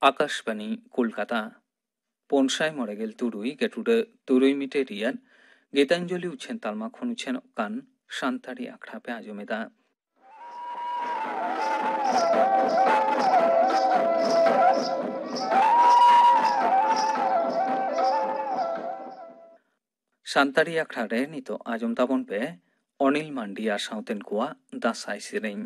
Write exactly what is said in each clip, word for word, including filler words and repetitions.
ᱟᱠᱟᱥᱵᱟᱱᱤ ᱠᱳᱞᱠᱟᱛᱟ᱾ ᱯᱩᱱ ᱥᱟᱭ ᱢᱚᱬᱮ ᱜᱮᱞ ᱛᱩᱨᱩᱭ ᱜᱮᱴᱩᱰᱟᱹ ᱛᱩᱨᱩᱭ ᱢᱤᱴᱟᱨ ᱨᱮᱭᱟᱜ ᱜᱤᱛᱟᱧᱡᱚᱞᱤ ᱩᱪᱷᱟᱹᱱ ᱛᱟᱞᱢᱟ ᱠᱷᱚᱱ ᱩᱪᱷᱟᱹᱱᱚᱜ ᱠᱟᱱ ᱥᱟᱱᱛᱟᱲᱤ ᱟᱠᱷᱲᱟ ᱯᱮ ᱟᱸᱡᱚᱢ ᱮᱫᱟ᱾ ᱥᱟᱱᱛᱟᱲᱤ ᱟᱠᱷᱲᱟ ᱨᱮ ᱱᱤᱛᱚᱜ ᱟᱸᱡᱚᱢ ᱛᱟᱵᱚᱱ ᱯᱮ ᱚᱱᱤᱞ ᱢᱟᱱᱰᱤ ᱟᱨ ᱥᱟᱶᱛᱮᱱ ᱠᱚᱣᱟᱜ ᱫᱟᱸᱥᱟᱭ ᱥᱮᱨᱮᱧ᱾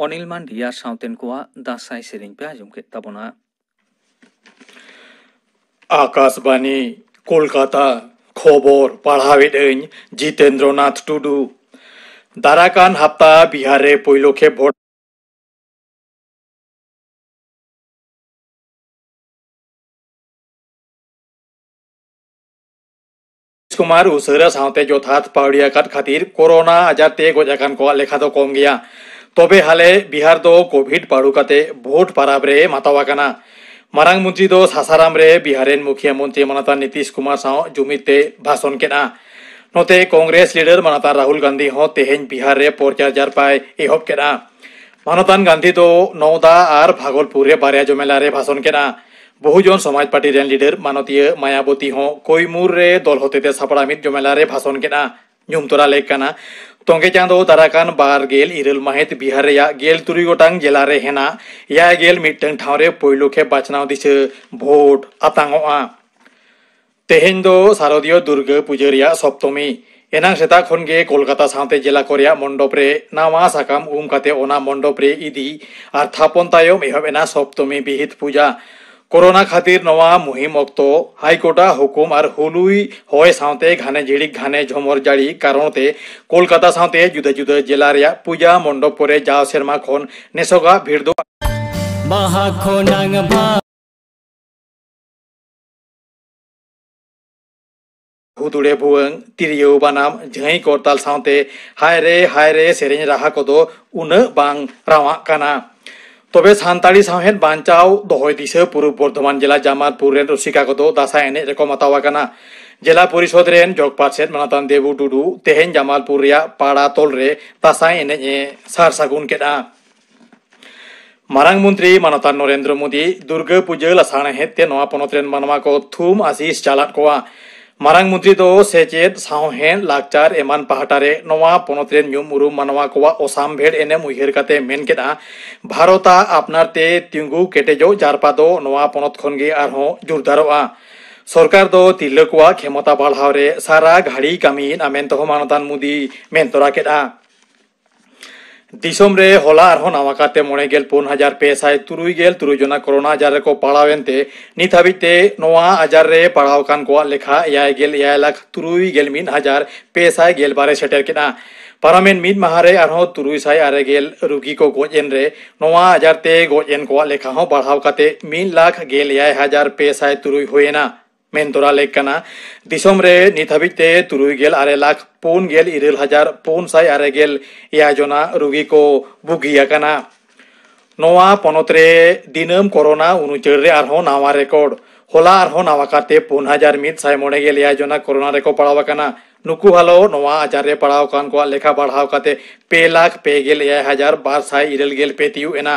ᱚᱱᱤᱞ ᱢᱟᱱᱰᱤ ᱟᱨ ᱥᱟᱶᱛᱮᱱ ᱠᱚᱣᱟᱜ ᱫᱟᱸᱥᱟᱭ ᱥᱮᱨᱮᱧ ᱯᱮ ᱟᱸᱡᱚᱢ ᱠᱮᱫ ᱛᱟᱵᱚᱱᱟ᱾ ᱟᱠᱟᱥᱵᱟᱱᱤ, ᱠᱳᱞᱠᱟᱛᱟ᱾ ᱠᱷᱚᱵᱚᱨ ᱯᱟᱲᱦᱟᱣᱮᱫ ᱟᱹᱧ ᱡᱤᱛᱮᱱᱫᱨᱚᱱᱟᱛᱷ ᱴᱩᱰᱩ᱾ ᱫᱟᱨᱟᱠᱟᱱ ᱦᱟᱯᱛᱟ ᱵᱤᱦᱟᱨ ᱨᱮ ᱯᱳᱭᱞᱳ ᱠᱷᱮᱯ ᱵᱷᱳᱴ ᱠᱩᱢᱟᱨ ᱩᱥᱟᱹᱨᱟ ᱥᱟᱶᱛᱮ ᱡᱚᱛᱷᱟᱛ ᱯᱟᱹᱣᱲᱤ ᱟᱠᱟᱫ ᱠᱷᱟᱹᱛᱤᱨ ᱠᱳᱨᱳᱱᱟ ᱟᱡᱟᱨ ᱛᱮ ᱜᱚᱡ ᱟᱠᱟᱱ ᱠᱚᱣᱟᱜ ᱞᱮᱠᱷᱟ ᱫᱚ ᱠᱚᱢ ᱜᱮᱭᱟ᱾ ᱛᱚᱵᱮ ᱦᱟᱞᱮ ᱵᱤᱦᱟᱨ ᱫᱚ ᱠᱳᱵᱷᱤᱰ ᱯᱟᱹᱰᱩ ᱠᱟᱛᱮ ᱵᱷᱳᱴ ᱯᱟᱨᱟᱵᱽ ᱨᱮ ᱢᱟᱛᱟᱣ ᱟᱠᱟᱱᱟ᱾ ᱢᱟᱨᱟᱝ ᱢᱚᱱᱛᱨᱤ ᱫᱚ ᱥᱟᱥᱟᱨᱟᱢ ᱨᱮ ᱵᱤᱦᱟᱨ ᱨᱮᱱ ᱢᱩᱠᱷᱤᱭᱟᱹ ᱢᱚᱱᱛᱨᱤ ᱢᱟᱱᱚᱛᱟᱱ ᱱᱤᱛᱤᱥ ᱠᱩᱢᱟᱨ ᱥᱟᱶ ᱡᱩᱢᱤᱫ ᱛᱮ ᱵᱷᱟᱥᱚᱱ ᱠᱮᱫᱼᱟ᱾ ᱱᱚᱛᱮ ᱠᱚᱝᱜᱨᱮᱥ ᱞᱤᱰᱟᱨ ᱢᱟᱱᱚᱛᱟᱱ ᱨᱟᱦᱩᱞ ᱜᱟᱱᱫᱷᱤ ᱦᱚᱸ ᱛᱮᱦᱮᱧ ᱵᱤᱦᱟᱨ ᱨᱮ ᱯᱨᱚᱪᱟᱨ ᱡᱟᱨᱯᱟᱭ ᱮᱦᱚᱵ ᱠᱮᱫᱼᱟ᱾ ᱢᱟᱱᱚᱛᱟᱱ ᱜᱟᱱᱫᱷᱤ ᱫᱚ ᱱᱚᱣᱫᱟ ᱟᱨ ᱵᱷᱟᱜᱚᱞᱯᱩᱨ ᱨᱮ ᱵᱟᱨᱭᱟ ᱡᱚᱢᱮᱞᱟ ᱨᱮ ᱵᱷᱟᱥᱚᱱ ᱠᱮᱫᱼᱟ᱾ ᱵᱚᱦᱩᱡᱚᱱ ᱥᱚᱢᱟᱡᱽ ᱯᱟᱨᱴᱤ ᱨᱮᱱ ᱞᱤᱰᱟᱨ ᱢᱟᱱᱚᱛᱤᱭᱟᱹ ᱢᱟᱭᱟᱵᱚᱛᱤ ᱦᱚᱸ ᱠᱳᱭᱢᱩᱨ ᱨᱮ ᱫᱚᱞ ᱦᱚᱛᱮᱛᱮ ᱥᱟᱯᱲᱟᱣ ᱢᱤᱫ ᱡᱚᱢᱮᱞᱟ ᱨᱮ ᱵᱷᱟᱥᱚᱱ ᱠᱮᱫᱼᱟ᱾ ᱧᱩᱢ ᱛᱚᱨᱟ ᱞᱮᱠ ᱠᱟᱱᱟ, ᱛᱚᱸᱜᱮ ᱪᱟᱸᱫᱚ ᱫᱟᱨᱟᱠᱟᱱ ᱵᱟᱨ ᱜᱮᱞ ᱤᱨᱟᱹᱞ ᱢᱟᱹᱦᱤᱛ ᱵᱤᱦᱟᱨ ᱨᱮᱭᱟᱜ ᱜᱮᱞ ᱛᱩᱨᱩᱭ ᱜᱚᱴᱟᱝ ᱡᱮᱞᱟ ᱨᱮ ᱦᱮᱱᱟᱜ ᱮᱭᱟᱭ ᱜᱮᱞ ᱢᱤᱫᱴᱟᱝ ᱴᱷᱟᱶ ᱨᱮ ᱯᱳᱭᱞᱳ ᱠᱷᱮᱯ ᱵᱟᱪᱷᱱᱟᱣ ᱫᱤᱥᱟᱹ ᱵᱷᱳᱴ ᱟᱛᱟᱝᱚᱜᱼᱟ᱾ ᱛᱮᱦᱮᱧ ᱫᱚ ᱥᱟᱨᱚᱫᱤᱭᱚ ᱫᱩᱨᱜᱟᱹ ᱯᱩᱡᱟᱹ ᱨᱮᱭᱟᱜ ᱥᱚᱯᱛᱚᱢᱤ᱾ ᱮᱱᱟᱝ ᱥᱮᱛᱟᱜ ᱠᱷᱚᱱ ᱜᱮ ᱠᱳᱞᱠᱟᱛᱟ ᱥᱟᱶᱛᱮ ᱡᱮᱞᱟ ᱠᱚ ᱨᱮᱭᱟᱜ ᱢᱚᱱᱰᱚᱯ ᱨᱮ ᱱᱟᱣᱟ ᱥᱟᱠᱟᱢ ᱩᱢ ᱠᱟᱛᱮ ᱚᱱᱟ ᱢᱚᱱᱰᱚᱯ ᱨᱮ ᱤᱫᱤ ᱟᱨ ᱛᱷᱟᱯᱚᱱ ᱛᱟᱭᱚᱢ ᱮᱦᱚᱵ ᱮᱱᱟ ᱥᱚᱯᱛᱚᱢᱤ ᱵᱤᱦᱤᱛ ᱯᱩᱡᱟ᱾ ᱠᱳᱨᱳᱱᱟ ᱠᱷᱟᱹᱛᱤᱨ ᱱᱚᱣᱟ ᱢᱩᱦᱤᱢ ᱚᱠᱛᱚ ᱦᱟᱭᱠᱳᱨᱴ ᱟᱜ ᱦᱩᱠᱩᱢ ᱟᱨ ᱦᱩᱞᱩᱭ ᱦᱚᱭ ᱥᱟᱶᱛᱮ ᱜᱷᱟᱱᱮ ᱡᱷᱤᱲᱤᱠ ᱜᱷᱟᱱᱮ ᱡᱷᱚᱢᱚᱨ ᱡᱟᱹᱲᱤ ᱠᱟᱨᱚᱱ ᱛᱮ ᱠᱳᱞᱠᱟᱛᱟ ᱥᱟᱶᱛᱮ ᱡᱩᱫᱟᱹ ᱡᱩᱫᱟᱹ ᱡᱮᱞᱟ ᱨᱮᱭᱟᱜ ᱯᱩᱡᱟ ᱢᱚᱱᱰᱚᱯ ᱠᱚᱨᱮ ᱡᱟᱣ ᱥᱮᱨᱢᱟ ᱠᱷᱚᱱ ᱱᱮᱥᱚᱜᱟᱜ ᱵᱷᱤᱲ ᱫᱚ ᱵᱟᱦᱟ ᱠᱷᱚᱱᱟᱝ ᱵᱟ- ᱦᱩᱫᱩᱲᱮ ᱵᱷᱩᱣᱟᱹᱝ, ᱛᱤᱨᱭᱳ ᱵᱟᱱᱟᱢ, ᱡᱷᱟᱹᱭ ᱠᱚᱨᱛᱟᱞ ᱥᱟᱶᱛᱮ ᱦᱟᱭ ᱨᱮ ᱦᱟᱭ ᱨᱮ ᱥᱮᱨᱮᱧ ᱨᱟᱦᱟ ᱠᱚᱫᱚ ᱩᱱᱟᱹᱜ ᱵᱟᱝ ᱨᱟᱣᱟᱜ ᱠᱟᱱᱟ᱾ ᱛᱚᱵᱮ ᱥᱟᱱᱛᱟᱲᱤ ᱥᱟᱶᱦᱮᱫ ᱵᱟᱧᱪᱟᱣ ᱫᱚᱦᱚᱭ ᱫᱤᱥᱟᱹ ᱯᱩᱨᱩᱵ ᱵᱚᱨᱫᱷᱚᱢᱟᱱ ᱡᱮᱞᱟ ᱡᱟᱢᱟᱞᱯᱩᱨ ᱨᱮᱱ ᱨᱩᱥᱤᱠᱟ ᱠᱚᱫᱚ ᱫᱟᱸᱥᱟᱭ ᱮᱱᱮᱡ ᱨᱮᱠᱚ ᱢᱟᱛᱟᱣ ᱟᱠᱟᱱᱟ᱾ ᱡᱮᱞᱟ ᱯᱚᱨᱤᱥᱚᱫ ᱨᱮᱱ ᱡᱚᱜᱽ ᱯᱟᱨᱥᱮᱛ ᱢᱟᱱᱚᱛᱟᱱ ᱫᱮᱵᱩ ᱴᱩᱰᱩ ᱛᱮᱦᱮᱧ ᱡᱟᱢᱟᱞᱯᱩᱨ ᱨᱮᱭᱟᱜ ᱯᱟᱲᱟ ᱛᱚᱞ ᱨᱮ ᱫᱟᱸᱥᱟᱭ ᱮᱱᱮᱡ ᱮ ᱥᱟᱨ ᱥᱟᱹᱜᱩᱱ ᱠᱮᱫᱼᱟ᱾ ᱢᱟᱨᱟᱝ ᱢᱚᱱᱛᱨᱤ ᱢᱟᱱᱚᱛᱟᱱ ᱱᱚᱨᱮᱱᱫᱨᱚ ᱢᱳᱫᱤ ᱫᱩᱨᱜᱟᱹ ᱯᱩᱡᱟᱹ ᱞᱟᱥᱟᱬᱦᱮᱫ ᱛᱮ ᱱᱚᱣᱟ ᱯᱚᱱᱚᱛ ᱨᱮᱱ ᱢᱟᱱᱣᱟ ᱠᱚ ᱛᱷᱩᱢ ᱟᱥᱤᱥ ᱪᱟᱞᱟᱫ ᱠᱚᱣᱟ᱾ ᱢᱟᱨᱟᱝ ᱢᱚᱱᱛᱨᱤ ᱫᱚ ᱥᱮᱪᱮᱫ, ᱥᱟᱶᱦᱮᱫ, ᱞᱟᱠᱪᱟᱨ ᱮᱢᱟᱱ ᱯᱟᱦᱴᱟ ᱨᱮ ᱱᱚᱣᱟ ᱯᱚᱱᱚᱛ ᱨᱮᱱ ᱧᱩᱢ ᱩᱨᱩᱢ ᱢᱟᱱᱣᱟ ᱠᱚᱣᱟᱜ ᱚᱥᱟᱢᱵᱷᱮᱲ ᱮᱱᱮᱢ ᱩᱭᱦᱟᱹᱨ ᱠᱟᱛᱮ ᱢᱮᱱ ᱠᱮᱫᱼᱟ, ᱵᱷᱟᱨᱚᱛᱟᱜ ᱟᱯᱱᱟᱨ ᱛᱮ ᱛᱤᱸᱜᱩ ᱠᱮᱴᱮᱡᱚᱜ ᱡᱟᱨᱯᱟ ᱫᱚ ᱱᱚᱣᱟ ᱯᱚᱱᱚᱛ ᱠᱷᱚᱱ ᱜᱮ ᱟᱨᱦᱚᱸ ᱡᱳᱨᱫᱟᱨᱚᱜᱼᱟ᱾ ᱥᱚᱨᱠᱟᱨ ᱫᱚ ᱛᱤᱨᱞᱟᱹ ᱠᱚᱣᱟᱜ ᱠᱷᱮᱢᱚᱛᱟ ᱵᱟᱲᱦᱟᱣ ᱨᱮ ᱥᱟᱨᱟ ᱜᱷᱟᱹᱲᱤ ᱠᱟᱹᱢᱤᱭᱮᱫᱼᱟ ᱢᱮᱱᱛᱮ ᱦᱚᱸ ᱢᱟᱱᱚᱛᱟᱱ ᱢᱳᱫᱤ ᱢᱮᱱ ᱛᱚᱨᱟ ᱠᱮᱫᱼᱟ᱾ ᱫᱤᱥᱚᱢ ᱨᱮ ᱦᱚᱞᱟ ᱟᱨᱦᱚᱸ ᱱᱟᱣᱟ ᱠᱟᱨᱛᱮ ᱢᱚᱬᱮ ᱜᱮᱞ ᱯᱩᱱ ᱦᱟᱡᱟᱨ ᱯᱮ ᱥᱟᱭ ᱛᱩᱨᱩᱭ ᱜᱮᱞ ᱛᱩᱨᱩᱭ ᱡᱚᱱᱟ ᱠᱳᱨᱳᱱᱟ ᱟᱡᱟᱨ ᱨᱮᱠᱚ ᱯᱟᱲᱟᱣ ᱮᱱᱛᱮ, ᱱᱤᱛ ᱦᱟᱹᱵᱤᱡ ᱛᱮ ᱱᱚᱣᱟ ᱟᱡᱟᱨ ᱨᱮ ᱯᱟᱲᱟᱣ ᱟᱠᱟᱱ ᱠᱚᱣᱟᱜ ᱞᱮᱠᱷᱟ ᱮᱭᱟᱭ ᱜᱮᱞ ᱮᱭᱟᱭ ᱞᱟᱠᱷ ᱛᱩᱨᱩᱭ ᱜᱮᱞ ᱢᱤᱫ ᱦᱟᱡᱟᱨ ᱯᱮ ᱥᱟᱭ ᱜᱮᱞ ᱵᱟᱨ ᱮ ᱥᱮᱴᱮᱨ ᱠᱮᱫᱼᱟ᱾ ᱯᱟᱨᱚᱢᱮᱱ ᱢᱤᱫ ᱢᱟᱦᱟ ᱨᱮ ᱟᱨᱦᱚᱸ ᱛᱩᱨᱩᱭ ᱥᱟᱭ ᱟᱨᱮ ᱜᱮᱞ ᱨᱩᱜᱤ ᱠᱚ ᱜᱚᱡ ᱮᱱ ᱨᱮ, ᱱᱚᱣᱟ ᱟᱡᱟᱨ ᱛᱮ ᱜᱚᱡ ᱮᱱ ᱠᱚᱣᱟᱜ ᱞᱮᱠᱷᱟ ᱦᱚᱸ ᱵᱟᱲᱦᱟᱣ ᱠᱟᱛᱮ ᱢᱤᱫ ᱞᱟᱠᱷ ᱜᱮᱞ ᱮᱭᱟᱭ ᱦᱟᱡᱟᱨ ᱯᱮ ᱥᱟᱭ ᱛᱩᱨᱩᱭ ᱦᱩᱭᱮᱱᱟ᱾ ᱢᱮᱱ ᱛᱚᱨᱟ ᱞᱮᱠ ᱠᱟᱱᱟ, ᱫᱤᱥᱚᱢ ᱨᱮ ᱱᱤᱛ ᱦᱟᱹᱵᱤᱡ ᱛᱮ ᱛᱩᱨᱩᱭ ᱜᱮᱞ ᱟᱨᱮ ᱞᱟᱠᱷ ᱯᱩᱱ ᱜᱮᱞ ᱤᱨᱟᱹᱞ ᱦᱟᱡᱟᱨ ᱯᱩᱱ ᱥᱟᱭ ᱟᱨᱮ ᱜᱮᱞ ᱮᱭᱟᱭ ᱡᱚᱱᱟ ᱨᱩᱜᱤ ᱠᱚ ᱵᱩᱜᱤ ᱟᱠᱟᱱᱟ᱾ ᱱᱚᱣᱟ ᱯᱚᱱᱚᱛ ᱨᱮ ᱫᱤᱱᱟᱹᱢ ᱠᱳᱨᱳᱱᱟ ᱩᱱᱩᱪᱟᱹᱲ ᱨᱮ ᱟᱨᱦᱚᱸ ᱱᱟᱣᱟ ᱨᱮᱠᱚᱨᱰ᱾ ᱦᱚᱞᱟ ᱟᱨᱦᱚᱸ ᱱᱟᱣᱟ ᱠᱟᱨᱛᱮ ᱯᱩᱱ ᱦᱟᱡᱟᱨ ᱢᱤᱫ ᱥᱟᱭ ᱢᱚᱬᱮ ᱜᱮᱞ ᱮᱭᱟᱭ ᱡᱚᱱᱟ ᱠᱳᱨᱳᱱᱟ ᱨᱮᱠᱚ ᱯᱟᱲᱟᱣ ᱟᱠᱟᱱᱟ᱾ ᱱᱩᱠᱩ ᱦᱟᱞᱚ ᱱᱚᱣᱟ ᱟᱡᱟᱨ ᱨᱮ ᱯᱟᱲᱟᱣ ᱟᱠᱟᱱ ᱠᱚᱣᱟᱜ ᱞᱮᱠᱷᱟ ᱵᱟᱲᱦᱟᱣ ᱠᱟᱛᱮ ᱯᱮ ᱞᱟᱠᱷ ᱯᱮ ᱜᱮᱞ ᱮᱭᱟᱭ ᱦᱟᱡᱟᱨ ᱵᱟᱨ ᱥᱟᱭ ᱤᱨᱟᱹᱞ ᱜᱮᱞ ᱯᱮ ᱛᱤᱭᱩᱜ ᱮᱱᱟ᱾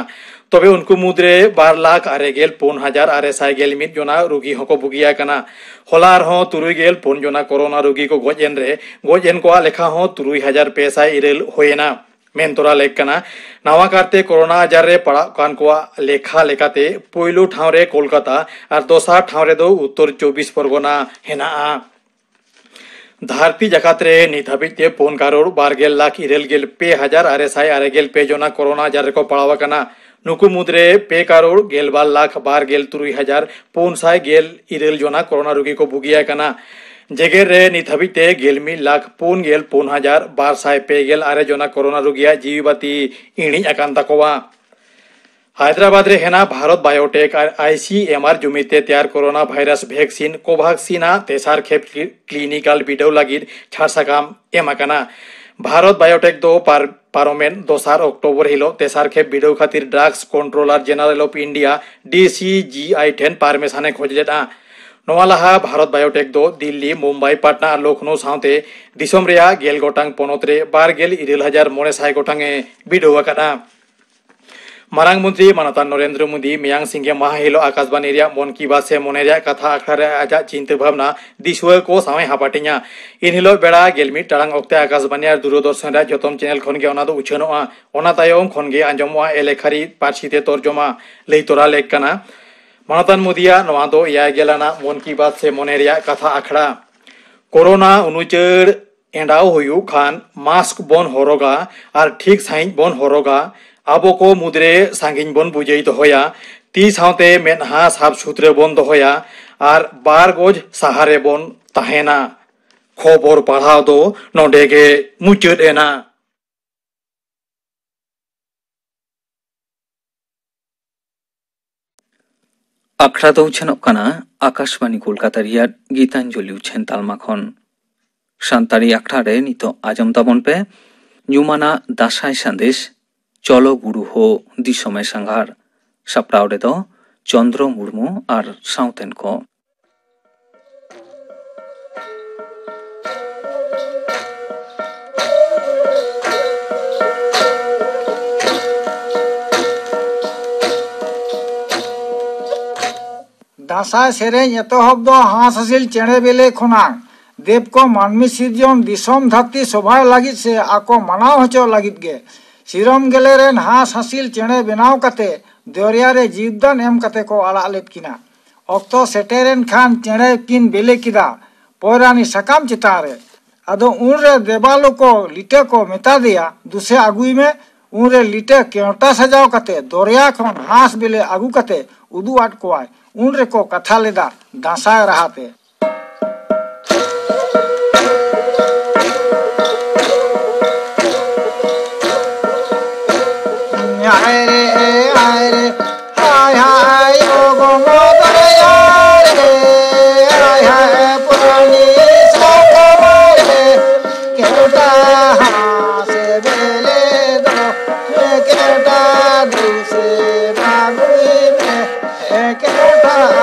ᱛᱚᱵᱮ ᱩᱱᱠᱩ ᱢᱩᱫᱽᱨᱮ ᱵᱟᱨ ᱞᱟᱠᱷ ᱟᱨᱮ ᱜᱮᱞ ᱯᱩᱱ ᱦᱟᱡᱟᱨ ᱟᱨᱮ ᱥᱟᱭ ᱜᱮᱞ ᱢᱤᱫ ᱡᱚᱱᱟ ᱨᱩᱜᱤ ᱦᱚᱸᱠᱚ ᱵᱩᱜᱤ ᱟᱠᱟᱱᱟ᱾ ᱦᱚᱞᱟ ᱟᱨᱦᱚᱸ ᱛᱩᱨᱩᱭ ᱜᱮᱞ ᱯᱩᱱ ᱡᱚᱱᱟ ᱠᱳᱨᱳᱱᱟ ᱨᱩᱜᱤ ᱠᱚ ᱜᱚᱡ ᱮᱱ ᱨᱮ, ᱜᱚᱡ ᱮᱱ ᱠᱚᱣᱟᱜ ᱞᱮᱠᱷᱟ ᱦᱚᱸ ᱛᱩᱨᱩᱭ ᱦᱟᱡᱟᱨ ᱯᱮ ᱥᱟᱭ ᱤᱨᱟᱹᱞ ᱦᱩᱭᱮᱱᱟ᱾ ᱢᱮᱱ ᱛᱚᱨᱟ ᱞᱮᱠ ᱠᱟᱱᱟ, ᱱᱟᱣᱟ ᱠᱟᱨᱛᱮ ᱠᱳᱨᱳᱱᱟ ᱟᱡᱟᱨ ᱨᱮ ᱯᱟᱲᱟᱜ ᱠᱟᱱ ᱠᱚᱣᱟᱜ ᱞᱮᱠᱷᱟ ᱞᱮᱠᱟᱛᱮ ᱯᱳᱭᱞᱳ ᱴᱷᱟᱶ ᱨᱮ ᱠᱳᱞᱠᱟᱛᱟ ᱟᱨ ᱫᱚᱥᱟᱨ ᱴᱷᱟᱶ ᱨᱮᱫᱚ ᱩᱛᱛᱚᱨ ᱪᱚᱵᱵᱤᱥ ᱯᱚᱨᱜᱚᱱᱟ ᱦᱮᱱᱟᱜᱼᱟ᱾ ᱫᱷᱟᱹᱨᱛᱤ ᱡᱟᱠᱟᱛ ᱨᱮ ᱱᱤᱛ ᱦᱟᱹᱵᱤᱡ ᱛᱮ ᱯᱩᱱ ᱠᱟᱨᱳᱲ ᱵᱟᱨ ᱜᱮᱞ ᱞᱟᱠᱷ ᱤᱨᱟᱹᱞ ᱜᱮᱞ ᱯᱮ ᱦᱟᱡᱟᱨ ᱟᱨᱮ ᱥᱟᱭ ᱟᱨᱮ ᱜᱮᱞ ᱯᱮ ᱡᱚᱱᱟ ᱠᱳᱨᱳᱱᱟ ᱟᱡᱟᱨ ᱨᱮᱠᱚ ᱯᱟᱲᱟᱣ ᱟᱠᱟᱱᱟ᱾ ᱱᱩᱠᱩ ᱢᱩᱫᱽᱨᱮ ᱯᱮ ᱠᱟᱨᱳᱲ ᱜᱮᱞ ᱵᱟᱨ ᱞᱟᱠᱷ ᱵᱟᱨ ᱜᱮᱞ ᱛᱩᱨᱩᱭ ᱦᱟᱡᱟᱨ ᱯᱩᱱ ᱥᱟᱭ ᱜᱮᱞ ᱤᱨᱟᱹᱞ ᱡᱚᱱᱟ ᱠᱳᱨᱳᱱᱟ ᱨᱩᱜᱤ ᱠᱚ ᱵᱩᱜᱤ ᱟᱠᱟᱱᱟ᱾ ᱡᱮᱜᱮᱛ ᱨᱮ ᱱᱤᱛ ᱦᱟᱹᱵᱤᱡ ᱛᱮ ᱜᱮᱞ ᱢᱤᱫ ᱞᱟᱠᱷ ᱯᱩᱱ ᱜᱮᱞ ᱯᱩᱱ ᱦᱟᱡᱟᱨ ᱵᱟᱨ ᱥᱟᱭ ᱯᱮ ᱜᱮᱞ ᱟᱨᱮ ᱡᱚᱱᱟ ᱠᱳᱨᱳᱱᱟ ᱨᱩᱜᱤᱭᱟᱜ ᱡᱤᱣᱤ ᱵᱟᱹᱛᱤ ᱤᱬᱤᱡ ᱟᱠᱟᱱ ᱛᱟᱠᱚᱣᱟ᱾ ᱦᱟᱭᱫᱨᱟᱵᱟᱫᱽ ᱨᱮ ᱦᱮᱱᱟᱜ ᱵᱷᱟᱨᱚᱛ ᱵᱟᱭᱳᱴᱮᱠ ᱟᱨ ᱟᱭ ᱥᱤ ᱮᱢ ᱟᱨ ᱡᱩᱢᱤ ᱛᱮ ᱛᱮᱭᱟᱨ ᱠᱳᱨᱳᱱᱟ ᱵᱷᱟᱭᱨᱟᱥ ᱵᱷᱮᱠᱥᱤᱱ ᱠᱳᱵᱷᱟᱠᱥᱤᱱ ᱟᱜ ᱛᱮᱥᱟᱨ ᱠᱷᱮᱯ ᱠᱞᱤ-, ᱠᱞᱤᱱᱤᱠᱟᱞ ᱵᱤᱰᱟᱹᱣ ᱞᱟᱹᱜᱤᱫ ᱪᱷᱟᱲ ᱥᱟᱠᱟᱢ ᱮᱢ ᱟᱠᱟᱱᱟ᱾ ᱵᱷᱟᱨᱚᱛ ᱵᱟᱭᱳᱴᱮᱠ ᱫᱚ ᱯᱟᱨ-, ᱯᱟᱨᱚᱢᱮᱱ ᱫᱚᱥᱟᱨ ᱚᱠᱴᱳᱵᱚᱨ ᱦᱤᱞᱳᱜ ᱛᱮᱥᱟᱨ ᱠᱷᱮᱯ ᱵᱤᱰᱟᱹᱣ ᱠᱷᱟᱹᱛᱤᱨ ᱰᱨᱟᱜᱥ ᱠᱚᱱᱴᱨᱳᱞᱟᱨ ᱡᱮᱱᱟᱨᱮᱞ ᱚᱯᱷ ᱤᱱᱰᱤᱭᱟ, ᱰᱤ ᱥᱤ ᱡᱤ ᱟᱭ, ᱴᱷᱮᱱ ᱯᱟᱨᱢᱤᱥᱚᱱ ᱮ ᱠᱷᱚᱡᱽ ᱞᱮᱫᱼᱟ᱾ ᱱᱚᱣᱟ ᱞᱟᱦᱟ ᱵᱷᱟᱨᱚᱛ ᱵᱟᱭᱳᱴᱮᱠ ᱫᱚ ᱫᱤᱞᱞᱤ, ᱢᱩᱢᱵᱟᱭ, ᱯᱟᱴᱱᱟ ᱟᱨ ᱞᱚᱠᱷᱱᱳ ᱥᱟᱶᱛᱮ ᱫᱤᱥᱚᱢ ᱨᱮᱭᱟᱜ ᱜᱮᱞ ᱜᱚᱴᱟᱝ ᱯᱚᱱᱚᱛ ᱨᱮ ᱵᱟᱨ ᱜᱮᱞ ᱤᱨᱟᱹᱞ ᱦᱟᱡᱟᱨ ᱢᱚᱬᱮ ᱥᱟᱭ ᱜᱚᱴᱟᱝ ᱮ ᱵᱤᱰᱟᱹᱣ ᱟᱠᱟᱫᱼᱟ᱾ ᱢᱟᱨᱟᱝ ᱢᱚᱱᱛᱨᱤ ᱢᱟᱱᱚᱛᱟᱱ ᱱᱚᱨᱮᱱᱫᱨᱚ ᱢᱳᱫᱤ ᱢᱮᱭᱟᱝ ᱥᱤᱸᱜᱮ ᱢᱟᱦᱟ ᱦᱤᱞᱳᱜ ᱟᱠᱟᱥᱵᱟᱱᱤ ᱨᱮᱭᱟᱜ ᱢᱚᱱ ᱠᱤ ᱵᱟᱛ ᱥᱮ ᱢᱚᱱᱮ ᱨᱮᱭᱟᱜ ᱠᱟᱛᱷᱟ ᱟᱠᱷᱲᱟ ᱨᱮ ᱟᱡᱟᱜ ᱪᱤᱱᱛᱟᱹ ᱵᱷᱟᱵᱽᱱᱟ ᱫᱤᱥᱩᱣᱟᱹ ᱠᱚ ᱥᱟᱶ ᱮ ᱦᱟᱯᱟᱴᱤᱧᱟ᱾ ᱮᱱ ᱦᱤᱞᱳᱜ ᱵᱮᱲᱟ ᱜᱮᱞ ᱢᱤᱫ ᱴᱟᱲᱟᱝ ᱚᱠᱛᱮ ᱟᱠᱟᱥᱵᱟᱱᱤ ᱟᱨ ᱫᱩᱨᱚᱫᱚᱨᱥᱚᱱ ᱨᱮᱭᱟᱜ ᱡᱚᱛᱚᱢ ᱪᱮᱱᱮᱞ ᱠᱷᱚᱱ ᱜᱮ ᱚᱱᱟ ᱫᱚ ᱩᱪᱷᱟᱹᱱᱚᱜᱼᱟ᱾ ᱚᱱᱟ ᱛᱟᱭᱚᱢ ᱠᱷᱚᱱ ᱜᱮ ᱟᱸᱡᱚᱢᱚᱜᱼᱟ ᱮᱞᱮᱠᱷᱟᱨᱤ ᱯᱟᱹᱨᱥᱤ ᱛᱮ ᱛᱚᱨᱡᱚᱢᱟ, ᱞᱟᱹᱭ ᱛᱚᱨᱟ ᱞᱮᱠ ᱠᱟᱱᱟ᱾ ᱢᱟᱱᱚᱛᱟᱱ ᱢᱳᱫᱤᱭᱟᱜ ᱱᱚᱣᱟ ᱫᱚ ᱮᱭᱟᱭ ᱜᱮᱞ ᱟᱱᱟᱜ ᱢᱚᱱ ᱠᱤ ᱵᱟᱛ ᱥᱮ ᱢᱚᱱᱮ ᱨᱮᱭᱟᱜ ᱠᱟᱛᱷᱟ ᱟᱠᱷᱲᱟ᱾ ᱠᱳᱨᱳᱱᱟ ᱩᱱᱩᱪᱟᱹᱲ ᱮᱸᱰᱟᱣ ᱦᱩᱭᱩᱜ ᱠᱷᱟᱱ ᱢᱟᱥᱠ ᱵᱚᱱ ᱦᱚᱨᱚᱜᱟ ᱟᱨ ᱴᱷᱤᱠ ᱥᱟᱺᱦᱤᱡ ᱵᱚᱱ ᱦᱚᱨᱚᱜᱟ᱾ ᱟᱵᱚ ᱠᱚ ᱢᱩᱫᱽᱨᱮ ᱥᱟᱺᱜᱤᱧ ᱵᱚᱱ ᱵᱩᱡᱟᱹᱭ ᱫᱚᱦᱚᱭᱟ᱾ ᱛᱤ ᱥᱟᱶᱛᱮ ᱢᱮᱫᱦᱟ ᱥᱟᱯᱷ ᱥᱩᱛᱨᱟᱹ ᱵᱚᱱ ᱫᱚᱦᱚᱭᱟ ᱟᱨ ᱵᱟᱨ ᱜᱚᱡ ᱥᱟᱦᱟ ᱨᱮᱵᱚᱱ ᱛᱟᱦᱮᱱᱟ᱾ ᱠᱷᱚᱵᱚᱨ ᱯᱟᱲᱦᱟᱣ ᱫᱚ ᱱᱚᱰᱮ ᱜᱮ ᱢᱩᱪᱟᱹᱫ ᱮᱱᱟ᱾ ᱟᱠᱷᱲᱟ ᱫᱚ ᱩᱪᱷᱟᱹᱱᱚᱜ ᱠᱟᱱᱟ ᱟᱠᱟᱥᱵᱟᱱᱤ ᱠᱳᱞᱠᱟᱛᱟ ᱨᱮᱭᱟᱜ ᱜᱤᱛᱟᱧᱡᱚᱞᱤ ᱩᱪᱷᱟᱹᱱ ᱛᱟᱞᱢᱟ ᱠᱷᱚᱱ᱾ ᱥᱟᱱᱛᱟᱲᱤ ᱟᱠᱷᱲᱟ ᱨᱮ ᱱᱤᱛᱚᱜ ᱟᱸᱡᱚᱢ ᱛᱟᱵᱚᱱ ᱯᱮ ᱧᱩᱢᱟᱱᱟᱜ ᱫᱟᱸᱥᱟᱭ ᱥᱟᱸᱫᱮᱥ, ᱪᱚᱞᱚ ᱜᱩᱨᱩ ᱦᱳ ᱫᱤᱥᱚᱢᱮ ᱥᱟᱸᱜᱷᱟᱨ᱾ ᱥᱟᱯᱲᱟᱣ ᱨᱮᱫᱚ ᱪᱚᱱᱫᱨᱚ ᱢᱩᱨᱢᱩ ᱟᱨ ᱥᱟᱶᱛᱮᱱ ᱠᱚ᱾ ᱫᱟᱸᱥᱟᱭ ᱥᱮᱨᱮᱧ ᱮᱛᱚᱦᱚᱵ ᱫᱚ ᱦᱟᱸᱥ ᱦᱟᱸᱥᱤᱞ ᱪᱮᱬᱮ ᱵᱮᱞᱮ ᱠᱷᱚᱱᱟᱜ᱾ ᱫᱮᱵ ᱠᱚ ᱢᱟᱹᱱᱢᱤ ᱥᱤᱨᱡᱚᱱ ᱫᱤᱥᱚᱢ ᱫᱷᱟᱹᱨᱛᱤ ᱥᱚᱵᱷᱟᱭ ᱞᱟᱹᱜᱤᱫ ᱥᱮ ᱟᱠᱚ ᱢᱟᱱᱟᱣ ᱦᱚᱪᱚ ᱞᱟᱹᱜᱤᱫ ᱜᱮ ᱥᱤᱨᱚᱢ ᱜᱮᱞᱮ ᱨᱮᱱ ᱦᱟᱸᱥ ᱦᱟᱸᱥᱤᱞ ᱪᱮᱬᱮ ᱵᱮᱱᱟᱣ ᱠᱟᱛᱮ ᱫᱚᱨᱭᱟ ᱨᱮ ᱡᱤᱣᱤᱫᱟᱱ ᱮᱢ ᱠᱟᱛᱮ ᱠᱚ ᱟᱲᱟᱜ ᱞᱮᱫ ᱠᱤᱱᱟ᱾ ᱚᱠᱛᱚ ᱥᱮᱴᱮᱨᱮᱱ ᱠᱷᱟᱱ ᱪᱮᱬᱮ ᱠᱤᱱ ᱵᱮᱞᱮ ᱠᱮᱫᱟ ᱯᱚᱭᱨᱟᱱᱤ ᱥᱟᱠᱟᱢ ᱪᱮᱛᱟᱱ ᱨᱮ᱾ ᱟᱫᱚ ᱩᱱᱨᱮ ᱫᱮᱵᱟᱞᱳ ᱠᱚ ᱞᱤᱴᱟᱹ ᱠᱚ ᱢᱮᱛᱟ ᱫᱮᱭᱟ, "ᱫᱩᱥᱮ ᱟᱹᱜᱩᱭ ᱢᱮ᱾" ᱩᱱᱨᱮ ᱞᱤᱴᱟᱹ ᱠᱮᱣᱴᱟ ᱥᱟᱡᱟᱣ ᱠᱟᱛᱮ ᱫᱚᱨᱭᱟ ᱠᱷᱚᱱ ᱦᱟᱸᱥ ᱵᱮᱞᱮ ᱟᱹᱜᱩ ᱠᱟᱛᱮ ᱩᱫᱩᱜ ᱟᱫ ᱠᱚᱣᱟᱭ᱾ ᱩᱱ ᱨᱮᱠᱚ ᱠᱟᱛᱷᱟ ᱞᱮᱫᱟ ᱫᱟᱸᱥᱟᱭ ᱨᱟᱦᱟ ᱛᱮ᱾ ᱦᱟᱭ ᱨᱮ, ᱦᱟᱭ ᱨᱮ, ᱦᱟᱭ ᱦᱟᱭ ᱳ ᱜᱚᱢᱚ ᱫᱚᱨᱭᱟ ᱨᱮ, ᱦᱟᱭ ᱦᱟᱭ ᱯᱩᱨᱟᱱᱤ ᱥᱟᱠᱟᱢ ᱨᱮ, ᱠᱮᱣᱴᱟ ᱦᱟᱸᱥ ᱵᱮᱞᱮ ᱫᱚ, ᱠᱮᱣᱴᱟ ᱫᱩᱥᱮ ᱵᱟᱹᱜᱩᱭ ᱢᱮ, ᱠᱮᱣᱴᱟ